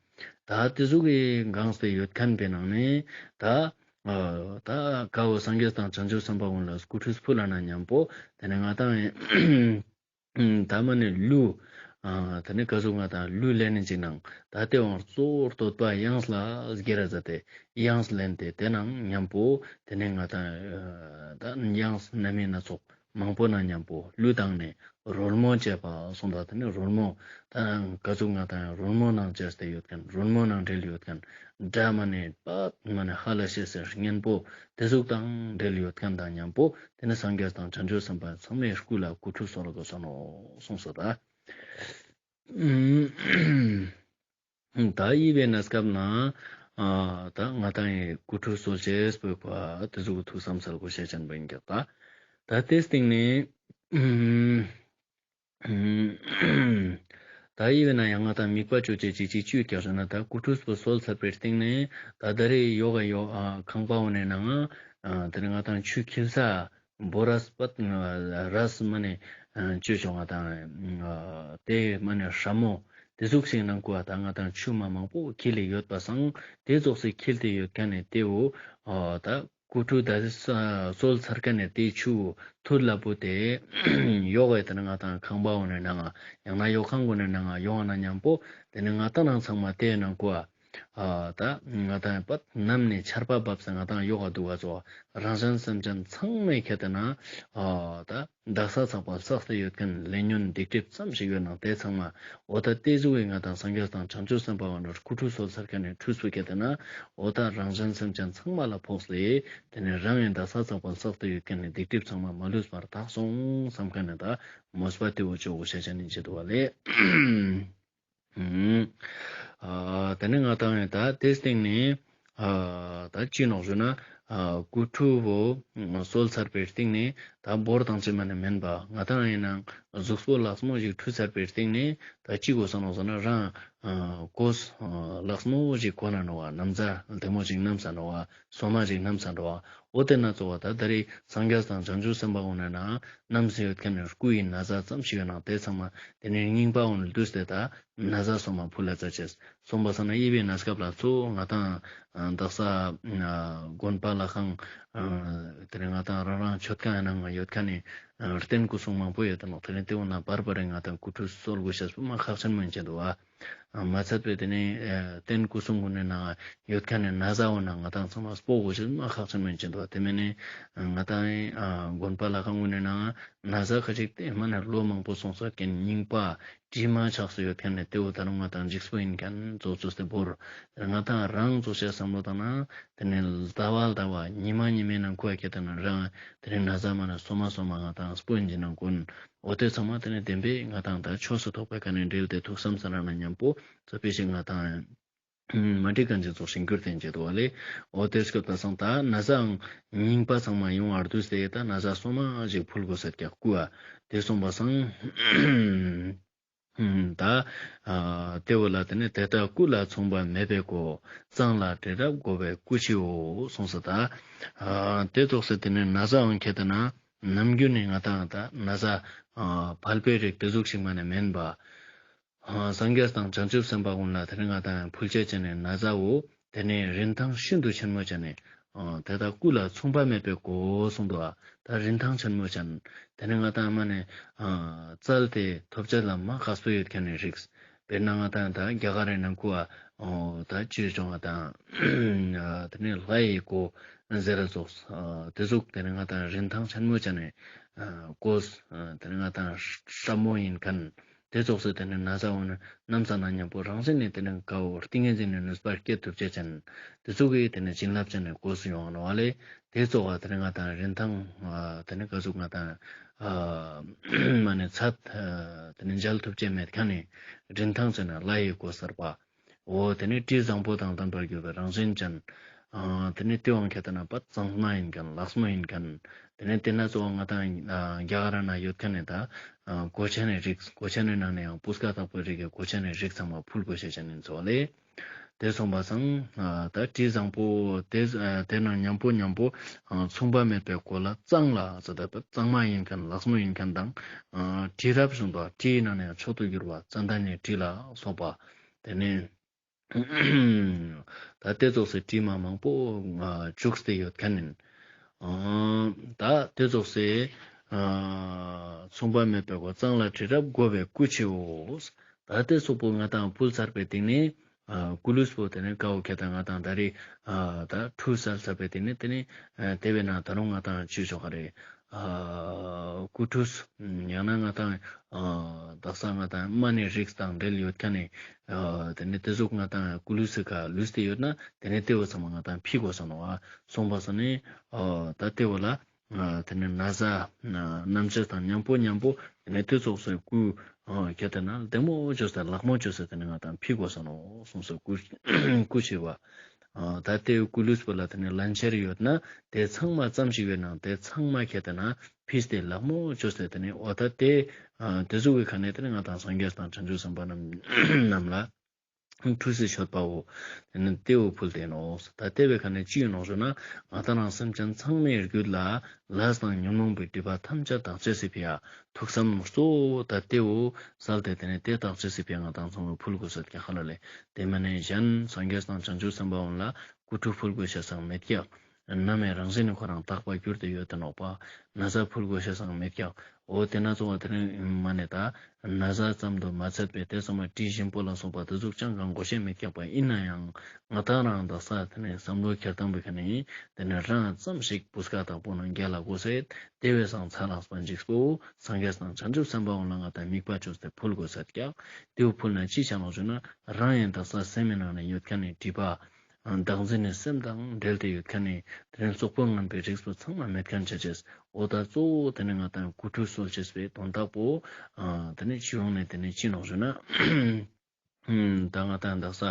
ད་དེ་ཟུག་གི་གང་སྟེ་ཡོད་ཁན་པའི་ནང་ནས་ད་ཨ་ད་ཀ་བོ་སངས་རྒྱས་དང་བྱང་ཆུབ་སེམས་དཔའ་ཀུན་ལ་སྐུ་ཁྲུས་ཕུལ་ལ་ན་མཉམ་པོ་དེ་ནི་ང་དང་ད་མ་ནེ་གླུ། ཨ་དེ་ནི་ག་ཟུག་ང་དང་གླུ་ལེན་ནི་ཅིག་ནང་ད་དེའང་གཙོ་བོ་བསྟོད་པ་དབྱངས་ལ་སྒྱུར་ར་མཛད་དེ་དབྱངས་ལེན་ཏེ་དེ་ནང་མཉམ་པོ་དེ་ནི་ང་དང་ཨ་ད་དབྱངས་སྣ་མིན་སྣ་ཚོགས་མང་པོ་ནང་མཉམ་པོ་གླུ་བཏང་ནས་རོལ་མོ་བཅས་པ་གསུངས་འདུག་དེ་ནི་རོལ་མོ་ད་ག་ཟུག་ང་དང་རོལ་མོ་ནང་བཅས་ཏེ་ཡོད་ཁན་རོལ་མོ་ནང་འདྲེས་ཡོད་ཁན་སྒྲ་མ་ནེ་པ་མ་ནེ་ཧ་ལས་ཤེས་སེ་སྙན་པོ་དེ་ཟུག་དང་འདྲེས་ཡོད་ཁན་དང་མཉམ་པོ་དེ་ནི་སངས་རྒྱས་དང་བྱང་ཆུབ་སེམས་དཔའ་ཚང་མའི་སྐུ་ལ་སྐུ་ཁྲུས་གསོལ་དགོས་ས་ནོག་གསུངས་སོ་ད། ད་ཡི་བས་ན་སྐབས་ན་ཨ་ད་ང་དང་ཡི་སྐུ་ཁྲུས་གསོལ་ཅེས་པོ་ཡོད་པ་དེ་ཟུག་གི་ཐུགས་བསམ་སལ་དགོས་ཤེས་ཅན་པོ་ཡིན་ཀྱག་ད། ད་དེ་སྟིང་ནས་ད་ཡི་བས་ན་ཡང་ང་དང་དམིགས་པ་ཅོ་ཅེས་ཅིག་ཅིག་ཅུ་ཀྱག་ཟེར་ན་ད་སྐུ་ཁྲུས་པོ་གསོལ་ཚར་བའི་སྟིང་ནས་ད་ད་རེས་ཡོག་ག་ཡོག་ཨ་ཁང་པ་འོ་ནས་ནང་ང་ཨ་དེ་ནས་ང་དང་ཆུ་འཁྱིལ་ས་བོ་རས་པད་རས་མ་ནེ་ཨ་ཅོ་ཅོ་ང་དང་ཨ་དེ་མ་ནེ་སྲ་མོ་དེ་ཟུག་ཞིག་ནང་ཀོ་ཨ་ད་ང་དང་ཆུ་མ་མང་པོ་འཁྱིལ་ལེ་ཡོད་པ་སང་དེ་ཙོགས་སེ་འཁྱིལ་ཏེ་ཡོད་ཁན་ནི་དེ་བོ་ཨ་ད་སྐུ་ཁྲུས་ད་གསོལ་ཚར་ཁན་ནི་དེ་ཆུ་ཐུར་ལ་བུ་དེ་ཡོག་ག་དེ་ནི་ང་དང་ཁང་པ་འོ་ནས་ནང་ང་ཡང་ན་ཡོག་ཁང་གུན་ནས་ནང་ང་ཡོང་ང་ན་མཉམ་པོ་དེ་ནི་ང་དང་ནང་ཚང་མ་དེ་ནང་ཀོ་ཨ། ཨ་ད་ང་དང་པད་ནམ་ནེ་ཆར་པ་བབས་སེ་ང་དང་ཡོག་ག་དུག་ག་ཙོགས་རང་གཞན་སེམས་ཅན་ཚང་མའི་ཁྱད་དེ་ན་ཨ་ད་དག་ས་ཚགས་པ་བསགས་ཏེ་ཡོད་ཁན་ལས་ཉོན་སྡིག་སྒྲིབ་ཙམ་ཞིག་ཡོད་ནང་དེ་ཚང་མ་འོ་ད་དེ་ཟུག་གི་ང་དང་སངས་རྒྱས་དང་བྱང་ཆུབ་སེམས་དཔའ་བོ་ནོར་སྐུ་ཁྲུས་གསོལ་ཚར་ཁན་ནི་ཁྲུས་པོ་ཁྱད་དེ་ན་འོ་ད་རང་གཞན་སེམས་ཅན་ཚང་མ་ལ་ཕོག་སྟེ་དེ་ནེ་རང་ཡང་དག་ས་ཚགས་པ་བསགས་ཏེ་ཡོད་ཁན་ནི་སྡིག་སྒྲིབ་ཚང་མ་མ་ལུས་པར་དག་སོང་བསམ་ཁན་ནི་ད་མོས་པ་དེ་བོ་ཅོ་དགོས་ཤེས་ཅན་ནི་ཅི་དུག་པ་ལེ། ཨ་དེ་ནེ་ང་དང་ཡང་ད་དེ་སྟེང་ནེ་ཨ་ད་ཅི་ནོག་ཞུ་ན་ ཨ་སྐུ་ཁྲུས་པོ་གསོལ་ཚར་བའི་སྟིང་ནེ་ད་བོར་ཏང་ཅེས་མ་ནེ་མེན་པ་ང་ཏང་ཡིན་ནའང་གཟུགས་པོ་ལགས་མོ་ཞིག་ཁྲུས་ཚར་བའི་སྟིང་ནེ་ད་ཅི་དགོས་ས་ནོག་ཟེར་ན་རང་ཨ་གོས་ཨ་ལགས་མོ་ཞིག་གོན་ན་ནོག་པ། ན་བཟའ་བདེ་མོ་ཞིག་བསྣམས་ས་ནོག་པ། སོ་མ་ཞིག་བསྣམས་ས་ནོག་པ། འོ་དེ་ན་ཚོ་བ་ད་ད་རེས་སངས་རྒྱས་དང་བྱང་ཆུབ་སེམས་དཔའ་གུན་ནི་ནང་བསྣམས་སེ་ཡོད་མཁན་ནི་སྐུ་ཡི་ན་བཟའ་ཙམ་ཞིག་ཡོད་ནའང་དེ་ཚང་མ་དེ་ནེ་རྙིང་པ་གུན་བསྡུས་ཏེ་ད་ན་བཟའ་སོ་མ་ཕུལ་ལ་མཛད་ཅེས། སོང་པ་སང་ན་དབྱེ་བའི་གནས་སྐབས་ལ་གཙོ་བོ་ང་ཏང་ཨ་དག་ས་ཨ་དགོན་པ་ལྷ་ཁང་ཨ་དེ་ནེ་ང་ཏང་རང་རང་མཆོད་ཁང་ནང་ཡོད་མཁན་ནི་ཨ་རྟེན་སྐུ་གསུང་མང་པོ་ཡོད་དེ་ནོག། དེ་ནེ་དེ་བོ་ན་བར་བར་རེ་ང་ཏང་སྐུ་ཁྲུས་གསོལ་དགོས་ཤེས་པོ་མ་ཁག་ཆེན་མོ་ཡིན་ཅེས་འདུག་པ། ཨ་མ་ཚད་པའི་དེ་ནེ་ཨ་རྟེན་སྐུ་གསུང་གུན་ནི་ནང་ཡོད་མཁན་ནི་ན་བཟའ་བོ་ན་ང་ཏང་ཚང་མ་སྤོ་དགོས་ཤེས་མ་ཁག་ཆེན་མོ་ཡིན་ཅེས་འདུག་པ། དེ་མིན་ནི་ང་ཏང་ཨ་དགོན་པ་ལྷ་ཁང་གུན་ནི་ནང་ན་བཟའ་ཁ་ཅིག་དེ་མ་ནེ་ལོ་མང་པོ་སོང་ས་མཁན་རྙིང་པ་དྲི་མ་ཆགས་སུ་ཡོད་མཁན་ནི་དེ་བོ་ད་རུང་ང་ཏང་འཇིགས་པོ་ཡིན་མཁན་ཚོ་ཚོས་ཏེ་བོར། ང་ཏང་རང་ཚོ་ཆ་བསམ་བློ་བཏང་ན་དེ་ནེ་ཟླ་བ་ཟླ་བ་ཉི་མ་ཉི་མའི་ནང་ཁུ་ཨ་ཁྱེད་ད་ན་རང་དེ་ནེ་ན་བཟའ་མ་ནེ་སོ་མ་སོ་མ་ང་ཏང་སྤོ་ཡིན་ཅེས་ནང་གུན་འོ་དེ་ཚང་མ་དེ་ནེ་བདེན་པའི་ང་ཏང་ད་ཆོས་སུ་གཏོགས་པའི་ཁ་ནེ་འབྲེལ་ཏེ་ཐུགས་བསམ་ས་རང་ན་མཉམ་པོ་ཚོ་ཕི་ཞིག་ང་ཏང་མ་འགྲིག་མཁན་ཅིག་ཚོགས་ཤིང་གྱུར་ཏེ་འཇལ་དུ་བ་ལེ། འོ་དེ་སྐབས་ད་སང་ད་ན་བཟའ་ཨང་རྙིང་པ་ཚང་མ་ཡོང་བར་དུས་ཏེ་ད་ན་བཟའ་སོ་མ་ཞིག་ཕུལ་དགོས་ས་ཀྱག་སྐུ་ཨ། དེ་སོང་པ་སང་ད་ཨ་དེ་བོ་ལ་དེ་ནེ་དེ་ལྟར་སྐུ་ལ་མཚུངས་པ་མེད་པའི་སྒོ། གཙང་ལ་དྲི་རབ་བགོ་བའི་སྐུ་ཕྱིའོ་གསུངས་ས། ད་ཨ་དེ་ཙོགས་སེ་དེ་ནེ་ན་བཟའ་ཨང་ཁྱེད་ད་ན་ནམ་རྒྱུན་ནི་ང་ཏང་ད་ན་བཟའ་ཨ་ཕལ་པའི་རིགས་དེ་ཟུག་ཞིག་མ་ནེ་མེན་པ། ཨ་སངས་རྒྱས་དང་བྱང་ཆུབ་སེམས་དཔའ་གུན་ལ་དེ་ནེ་ང་ཏང་ཕུལ་ཆ་ཅན་ནི་ན་བཟའ་བོ་དེ་ནེ་རིན་ཐང་ཤིན་ཏུ་ཆེན་མོ་ཅན་ནི་ཨ་དེ་ལྟར་སྐུ་ལ་མཚུངས་པ་མེད་པའི་སྒོ་གསུངས་འདུག་ཨ། ད་རིན་ཐང་ཆེན་མོ་ཅན་དེ་ནེ་ང་ཏང་མ་ནེ་ཨ་བཙལ་ཏེ་ཐོབ་ཆ་ལ་མ་ཁག་པོ་ཡོད་མཁན་ནི་རིགས། དཔེར་ན་ང་ཏང་ད་རྒྱ་གར་རི་ནང་ཁུ་ཨ་ཨོ་ད་ཅི་ཅོ་ང་ཏང་ཨ་དེ་ནེ་ལྷ་ཡི་གོས་ཟེར་ར་ཙོགས་ཨ་དེ་ཟུག་དེ་ནེ་ང་ཏང་རིན་ཐང་ཆེན་མོ་ཅན་ནི་ཨ་གོས་ཨ་དེ་ནེ་ང་ཏང་ཧྲ་མོ་ཡིན་མཁན། དེ་ཙོགས་སེ་དེ་ནེ་ན་བཟའ་བོ་ནི་བསྣམས་ས་ན་མཉམ་པོ་རང་བཞིན་ནི་དེ་ནེ་ཀ་བོ་ཏིང་ངེ་འཛིན་ནི་ནུས་པ་སྐྱེད་ཐུབ་ཆ་ཅན། དེ་ཙོགས་སི་དེ་ནེ་བྱིན་རླབས་ཅན་ནི་གོས་སུ་ཡོང་ནོག་པ་ལེ། དེ་ཙོགས་པ་དེ་ནེ་ང་ཏང་རིན་ཐང་ཨ་དེ་ནེ་ཀ་ཟུག་ང་ཏང་ཨ་མ་ནེ་ཚད་ཨ་དེ་ནེ་འཇལ་ཐུབ་ཆ་མེད་མཁན་ནི་རིན་ཐང་ཅན་ནི་ལྷ་ཡི་གོས་གསར་པ། འོ་དེ་ནེ་དྲི་བཟང་པོ་དང་ལྡན་པར་གྱུར་པའི་རང་བཞིན་ཅན། ཨ་དེ་ནེ་དེ་དབང་ཁྱེད་ད་ན་པ་གཙང་མ་ཡིན་མཁན་ལགས་མོ་ཡིན་མཁན། དེ་ནེ་དེ་ན་གཙོ་བོ་ང་ཏང་ཨ་རྒྱ་གར་ན་ཡོད་མཁན་ནི་ད་ཨ་གོས་ཆེན་ནི་རིགས། གོས་ཆེན་ནི་ནང་ནེ་ཡང་སྤུས་ཀ་དག་པོའི་རིགས་ཀྱི་གོས་ཆེན་ནི་རིགས་ཚང་མ་ཕུལ་དགོས་ཤེས་ཅན་ཡིན་ཚོ་ལེ། དེ་སོང་པ་སང་ཨ་ད་དྲི་བཟང་པོ་དེ་ཨ་དེ་ནང་མཉམ་པོ་མཉམ་པོ་ཨ་མཚུངས་པ་མེད་པའི་སྒོ་ལ་གཙང་ལ་ཟེར་ད་པ་གཙང་མ་ཡིན་མཁན་ལགས་མོ་ཡིན་མཁན་དང་ཨ་དྲི་རབ་གསུངས་པ་དྲིའི་ནང་ནེ་ཡང་མཆོག་ཏུ་གྱུར་པ་ཙན་དན་ནི་དྲི་ལ་སོགས་པ། དེ་ནེ་ད་དེ་ཙོགས་སེ་དྲི་མ་མང་པོ་ཨ་བྱུགས་ཏེ་ཡོད་མཁན་ཡིན། ཨ་ད་དེ་ཙོགས་སེ་ཨ་མཚུངས་པ་མེད་པའི་སྒོ་གཙང་ལ་དྲི་རབ་བགོ་བའི་སྐུ་ཕྱིའོ། ད་དེ་ཙོགས་པོ་ང་ཏང་ཕུལ་ཚར་བའི་སྟིང་ནེ་ཨ་སྐུ་ལུས་པོ་དེ་ནེ་ཀ་བོ་ཁྱེད་ད་ང་ཏང་ད་རེས་ཨ་ད་ཁྲུས་གསོལ་ཚར་བའི་སྟིང་ནེ་དེ་ནེ་ཨ་དེ་བས་ན་ད་རུང་ང་ཏང་ཅི་ཆོག་ག་རེ། ཨ་སྐུ་ཁྲུས་ཡང་ན་ང་ཏང་ཨ་དག་ས་ང་ཏང་རྨ་ནི་རིགས་དང་འབྲེལ་ཡོད་མཁན་ནི་ཨ་དེ་ནེ་དེ་ཟུག་ང་ཏང་སྐུ་ལུས་སི་ཁ་ལུས་ཏེ་ཡོད་ན་དེ་ནེ་དེ་བོ་ཚང་མ་ང་ཏང་ཕྱི་དགོས་ས་ནོག་པ། སོང་པ་སང་ནི་ཨ་ད་དེ་བོ་ལ་ཨ་དེ་ནེ་ན་བཟའ་ཨ་བསྣམས་ཆ་དང་མཉམ་པོ་མཉམ་པོ་དེ་ནེ་དེ་ཙོགས་སེ་སྐུ་ཨ་ཁྱེད་ད་ན་བདེ་མོ་བཅོས་ཏེ་ལགས་མོ་བཅོས་ཏེ་དེ་ནེ་ང་ཏང་ཕྱི་དགོས་ས་ནོག་གསུངས་སོ། སྐུ་སྐུ་ཕྱི་བ། ཨ་ད་དེ་སྐུ་ལུས་པོ་ལ་དེ་ནེ་ལན་ཆེར་ཡོད་ན་དེ་ཚང་མ་ཙམ་ཞིག་ཡོད་ན་དེ་ཚང་མ་ཁྱེད་ད་ན་ཕྱིས་ཏེ་ལགས་མོ་བཅོས་ཏེ་དེ་ནེ་འོ་ད་དེ་ཨ་དེ་ཟུག་གི་ཁ་ནེ་དེ་ནེ་ང་ཏང་སངས་རྒྱས་དང་བྱང་ཆུབ་སེམས་དཔའ་རྣམས་རྣམས་ལ་ཁྲུས་གསོལ་མཆོད་པའོ། དེ་ནེ་དེ་བོ་ཕུལ་ཏེ་ནོག། ད་དེ་བའི་ཁ་ནེ་ཅི་ཡོང་ནོག་ཞུ་ན་ང་ཏང་རང་སེམས་ཅན་ཚང་མའི་རྒྱུད་ལ་ལས་དང་ཉོན་མོངས་པའི་སྒྲིབ་པ་ཐམས་ཅད་དག་ཅེས་སི་ཕི་ཡ་ཐུགས་བསམ་གཙོ་བོ་ད་དེ་བོ་གསལ་ཏེ་དེ་ནེ་དེ་དག་ཅེས་སི་ཕི་ཡ་ང་ཏང་ཚང་མ་ཕུལ་དགོས་ས་ཀྱག་ཧ་ལ་ལེ། དེ་མ་ནེ་གཞན་སངས་རྒྱས་དང་བྱང་ཆུབ་སེམས་དཔའ་གུན་ལ་སྐུ་ཁྲུས་ཕུལ་དགོས་ཤེས་སང་མེད་ཀྱག། ནམ་ཡང་རང་བཞིན་ནི་ཁོ་རང་དག་པ་གྱུར་ཏེ་ཡོད་དེ་ནོག་པ། ན་བཟའ་ཕུལ་དགོས་ཤེས་སང་མེད་ཀྱག། འོ་དེ་ན་ཚོ་བ་དེ་ནེ་མ་ནེ་ད་ན་བཟའ་ཙམ་དུ་མ་ཚད་པའི་དེ་ཚང་མ་དྲི་ཞིམ་པོ་ལ་སོགས་པ་དེ་ཟུག་ཅང་གང་དགོས་ཤེས་མེད་ཀྱག་པ། ཡིན་ན་ཡང་ང་ཏང་རང་དག་ས་དེ་ནེ་བསམ་བློ་འཁྱེར་སྟངས་པའི་ཁ་ནེ་དེ་ནེ་རང་ཙམ་ཞིག་སྤུས་ཀ་དག་པོ་ནང་རྒྱལ་ལ་དགོས་སེད། དེ་བས་སང་ཚ་ལགས་པ་འཇིགས་པོ་སངས་རྒྱས་དང་བྱང་ཆུབ་སེམས་དཔའ་གུན་ལ་ང་ཏང་དམིགས་པ་བཅོས་ཏེ་ཕུལ་དགོས་སེད་ཀྱག། དེ་བོ་ཕུལ་ན་ཅི་ཆ་ནོག་ཞུ་ན་རང་ཡང་དག་ས་སེམས་མི་ནང་ནེ་ཡོད་མཁན་ནི་སྒྲིབ་པ། བདག་འཛིན་ནི་སེམས་དང་འབྲེལ་ཏེ་ཡོད་མཁན་ནི་དེ་རིང་རྩོག་པོ་ངན་པའི་རིགས་པོ་ཚང་མ་མེད་མཁན་ཆ་ཅེས། འོ་ད་གཙོ་བོ་དེ་ནེ་ང་ཏང་སྐུ་ཁྲུས་གསོལ་ཅེས་པའི་དོན་དག་པོ་ཨ་དེ་ནེ་ཅི་ཡོང་ནེ་དེ་ནེ་ཅི་ནོག་ཞུ་ན། ད་ང་ཏང་དག་ས་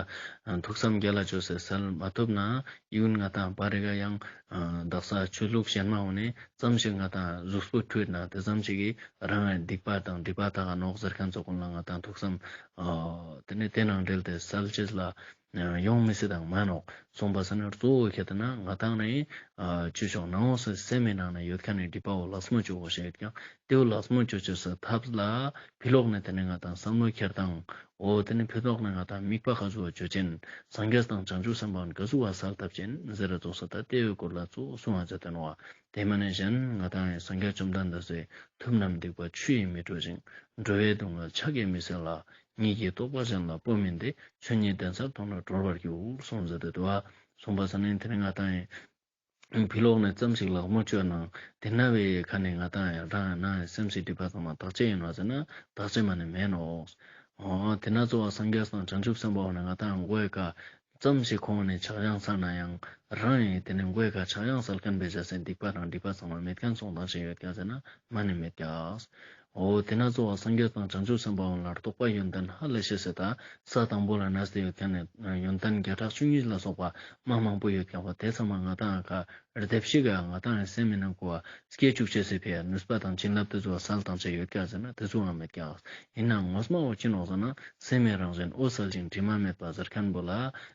ཐུགས་བསམ་རྒྱ་ལ་བཅོས་སེ་སལ་མ་ཐུབ་ན་ཡིན་ང་ཏང་པར་རི་ག་ཡང་དག་ས་ཆོས་ལུགས་གཞན་མ་འོ་ནེ་ཙམ་ཞིག་ང་ཏང་གཟུགས་པོ་འཁྲུད་ན་དེ་ཙམ་ཞིག་གིས་རང་ལ་སྡིག་པ་དང་སྒྲིབ་པ་དག་ག་ནོག་ཟེར་མཁན་ཙོགས་ཀུན་ལ་ང་ཏང་ཐུགས་བསམ་དེ་ནེ་དེ་ནང་འབྲེལ་ཏེ་སལ་ཅེས་ལ་ཡོང་མི་སྲིད་དང་མ་ནོག་གསུངས་པ་ས་ནི་གཙོ་བོ་ཁྱེད་ན་ང་ཏང་ནི་ཆོས་ཕྱོགས་ནང་འོ་སེ་སེམས་མི་ནང་ན་ཡོད་མཁན་ནི་སྒྲིབ་པ་བོ་ལག་མོ་བཅོ་དགོས་ཤེས་ཡོད་ཀྱང་དེ་བོ་ལག་མོ་བཅོ་ཅེས་སི་ཐབས་ལ་ཕི་ལོག་ནེ་དེ་ནེ་ང་ཏང་བསམ་བློ་འཁྱེར་དང་། འོ་དེ་ནེ་ཕི་ལོག་ནེ་ང་ཏང་དམིགས་པ་ག་ཟུག་བཅོ་ཅེན། སངས་རྒྱས་དང་བྱང་ཆུབ་སེམས་དཔའ་ག་ཟུག་བ་སལ་ཐབས་ཅེན་ཟེར་ར་ཙོགས་ས་ད་དེ་བོའི་སྐོར་ལ་གཙོ་བོ་གསུང་བ་མཛད་དེ་ནོག་པ། དེ་མ་ནེ་གཞན་ང་ཏང་ཡང་སངས་རྒྱས་བཅོམ་ལྡན་འདས་སི་ཐུབ་རྣམས་སྡིག་པ་ཆུ་ཡིས་མི་འཁྲུ་ཞིང་། འགྲོ་བའི་སྡུག་བསྔལ་ཕྱག་གིས་མི་སེལ་ལ། ཉིད་ཀྱི་རྟོགས་པ་གཞན་ལ་སྤོ་མིན་ཏེ། ཆོས་ཉིད་བདེན་གསལ་མཐོང་ནས་གྲོལ་བར་འགྱུར། གསུངས་མཛད་དེ་འདུག་པ། གསུངས་པ་ས་ནི་དེ་ནེ་ང་ཏང་ཡང་ཕི་ལོག་ནེ་ཙམ་ཞིག་ལག་མོ་བཅོས་ན་དེ་ན་བའི་ཁ་ནེ་ང་ཏང་ཡང་རང་ཡང་ན་སེམས་སི་སྒྲིབ་པ་ཚང་མ་དག་ཅེས་ཡིན་ནོག་ཟེར་ན་དག་ཅེས་མ་ནེ་མེད་ནོག། འོ་དེ་ན་གཙོ་བོ་སངས་རྒྱས་དང་བྱང་ཆུབ་སེམས་དཔའ་བོ་ནི་ང་ཏང་མགོའི་ཀ་ཙམ་ཞིག་ཁོང་ནེ་ཕྱག་ཡང་སལ་ན་ཡང་རང་ཡང་དེ་ནེ་མགོའི་ཀ་ཕྱག་ཡང་སལ་མཁན་བེ་ཇ་སེ་སྡིག་པ་དང་སྒྲིབ་པ་ཚང་མ་མེད་མཁན་སོང་དང་ཞིག་ཡོད་ཀྱག་ཟེར་ན་མ་ནེ་མེད་ཀྱག། འོ་དེ་ན་གཙོ་བོ་སངས་རྒྱས་དང་བྱང་ཆུབ་སེམས་དཔའ་བོ་ལ་རྟོགས་པ་ཡོན་ཏན་ཧ་ལས་ཤེས་སེ་ད་ས་དང་པོ་ལ་ན་སྟེ་ཡོད་མཁན་ནི་ཡོན་ཏན་བརྒྱ་ཕྲག་བཅུ་གཉིས་ལ་སོགས་པ་མ་མང་པོ་ཡོད་ཀྱག་པ་དེ་ཚང་མ་ང་ཏང་ཀ་རྡེབ་ཤིག་ག་ང་ཏང་སེམས་མི་ནང་ཀོ་བ་སྐྱེ་བཅུག་ཅེས་སི་ཕི་ཡ་ནུས་པ་དང་བྱིན་རླབས་དེ་ཚོ་བ་སལ་དང་ཅེས་ཡོད་ཀྱག་ཟེར་ན་དེ་ཚོའང་མེད་ཀྱག། ཡིན་ནའང་ངོ་མ་འོ་ཅི་ནོག་ཟེར་ན་སེམས་མི་རང་བཞིན་འོད་གསལ་ཞིང་དྲི་མ་མེད་པ་ཟེར་མཁན་པོ་ལ་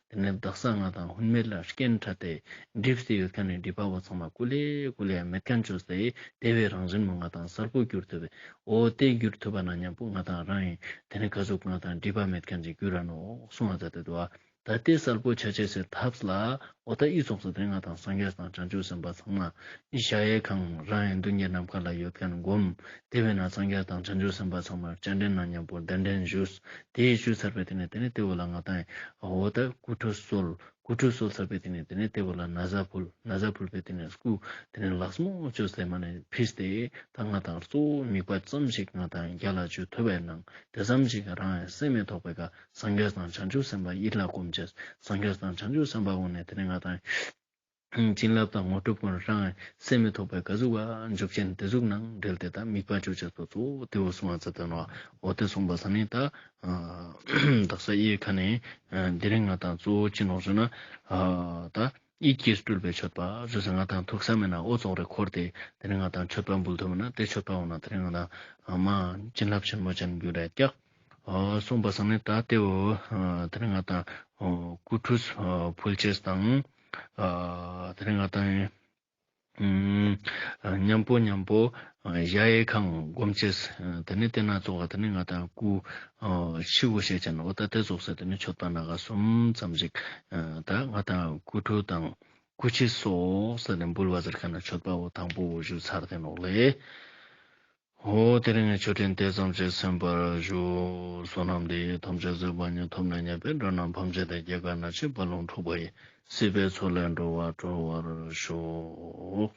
དེ་ནེ་དག་ས་ང་ཏང་ཧུན་མེད་ལ་རྐྱེན་ཕྲད་དེ་སྒྲིབ་སྟེ་ཡོད་མཁན་ནི་སྒྲིབ་པ་བོ་ཚང་མ་ཀུ་ལེ་ཀུ་ལེ་མེད་མཁན་བཅོས་ཏེ་དེ་བོའི་རང་བཞིན་མོ་ང་ཏང་གསལ་པོ་འགྱུར་ཐུབ་པས། འོ་དེ་འགྱུར་ཐུབ་པ་ན་མཉམ་པོ་ང་ཏང་རང་ཡིན་དེ་ནེ་ག་ཟུག་ང་ཏང་སྒྲིབ་པ་མེད་མཁན་ཅིག་འགྱུར་ར་ནོག་གསུང་བ་མཛད་དེ་འདུག་པ། ད་དེ་གསལ་པོ་ཆ་ཅེས་སི་ཐབས་ལ་འོ་ད་ཨི་ཙོགས་སུ་དེ་ང་ཏང་སངས་རྒྱས་དང་བྱང་ཆུབ་སེམས་དཔའ་ཚང་མ་གཞལ་ཡས་ཁང་རང་ཡིན་མདུན་གྱི་ནམ་མཁའ་ལ་ཡོད་མཁན་སྒོམ། དེ་བས་ན་སངས་རྒྱས་དང་བྱང་ཆུབ་སེམས་དཔའ་ཚང་མ་སྤྱན་འདྲེན་ན་མཉམ་པོ་གདན་འདྲེན་ཞུས། དེ་ཞུས་ཚར་བའི་དེ་ནེ་དེ་ནེ་དེ་བོ་ལ་ང་ཏང་འོ་ད་སྐུ་ཁྲུས་གསོལ། སྐུ་ཁྲུས་གསོལ་ཚར་བའི་དེ་ནེ་དེ་ནེ་དེ་བོ་ལ་ན་བཟའ་ཕུལ། ན་བཟའ་ཕུལ་བའི་དེ་ནེ་སྐུ་དེ་ནེ་ལག་མོ་བཅོས་ཏེ་མ་ནེ་ཕིས་ཏེ་ད་ང་ཏང་གཙོ་བོ་དམིགས་པ་ཙམ་ཞིག་ང་ཏང་རྒྱ་ལ་བཅོ་ཐུབ་པའི་ནང་དེ་ཙམ་ཞིག་རང་ཡང་སེམས་མི་ཐོགས་པའི་ཀ་སངས་རྒྱས་དང་བྱང་ཆུབ་སེམས་དཔའ་ཡིད་ལ་སྒོམ་ཅེས། སངས་རྒྱས་དང་བྱང་ཆུབ་སེམས་དཔའ་བོ་ནེ་དེ་ནེ་ང་ཏང་བྱིན་རླབས་དང་དངོས་གྲུབ་ཀུན་རང་སེམས་མི་ཐོགས་པའི་ག་ཟུག་བ་འཇུག་ཅེན་དེ་ཟུག་ནང་འབྲེལ་ཏེ་ད་དམིགས་པ་བཅོ་ཅེས་པོ་གཙོ་བོ་དེ་བོ་གསུང་བ་མཛད་དེ་ནོག། འོ་དེ་གསུངས་པ་ས་ནི་ད་དག་ས་ཨི་ཁ་ནེ་དེ་རིང་ང་ཏང་གཙོ་བོ་ཅི་ནོག་ཟེར་ན་ད་ཡིད་ཀྱིས་སྤྲུལ་པའི་མཆོད་པ་ཟེར་ས་ང་ཏང་ཐུགས་བསམ་མེད་ན་འོ་ཙོགས་རེ་འཁོར་ཏེ་དེ་རིང་ང་ཏང་མཆོད་པ་འབུལ་ཐུབ་མེད་ན་དེ་མཆོད་པ་འོ་ན་དེ་རིང་ང་ཏང་མ་བྱིན་རླབས་ཆེན་མོ་ཅན་འགྱུར་རེད་ཀྱག། གསུངས་པ་ས་ནི་ད་དེ་བོ་དེ་རིང་ང་ཏང་སྐུ་ཁྲུས་ཕུལ་ཅེས་དང་དེ་རིང་ང་ཏང་མཉམ་པོ་མཉམ་པོ་གཞལ་ཡས་ཁང་སྒོམ་ཅེས། དེ་ནེ་དེ་ན་ཙོགས་དེ་ནེ་ང་ཏང་སྐུ་ཤི་བོ་ཤེས་ཅན་འོ་ད་དེ་ཙོགས་སེ་དེ་ནེ་མཆོད་པ་སྣ་ཁ་གསུམ་ཙམ་ཞིག་ད་ང་ཏང་སྐུ་ཁྲུས་དང་སྐུ་ཕྱི་སོགས་ཟེར་ནེ་འབུལ་བ་ཟེར་མཁན་ན་མཆོད་པ་བོ་དང་པོ་བོ་ཞུ་ཚར་ཏེ་ནོག་ལེ། འོ་དེ་རིང་ངི་ཆོས་འབྲེལ་དེ་ཙམ་ཞིག་གསན་པར་ཞུ། བསོད་ནམས་འདི་ཡིས་ཐམས་ཅད་གཟིགས་པ་ཉིད། ཐོབ་ནས་ཉེས་པའི་དགྲ་རྣམས་ཕམ་བྱས་ཏེ། སྐྱེ་རྒ་ན་འཆིའི་རྦ་ཀློང་འཁྲུགས་པ་ཡི། སྲིད་པའི་མཚོ་ལས་འགྲོ་བ་སྒྲོལ་བར་ཤོག།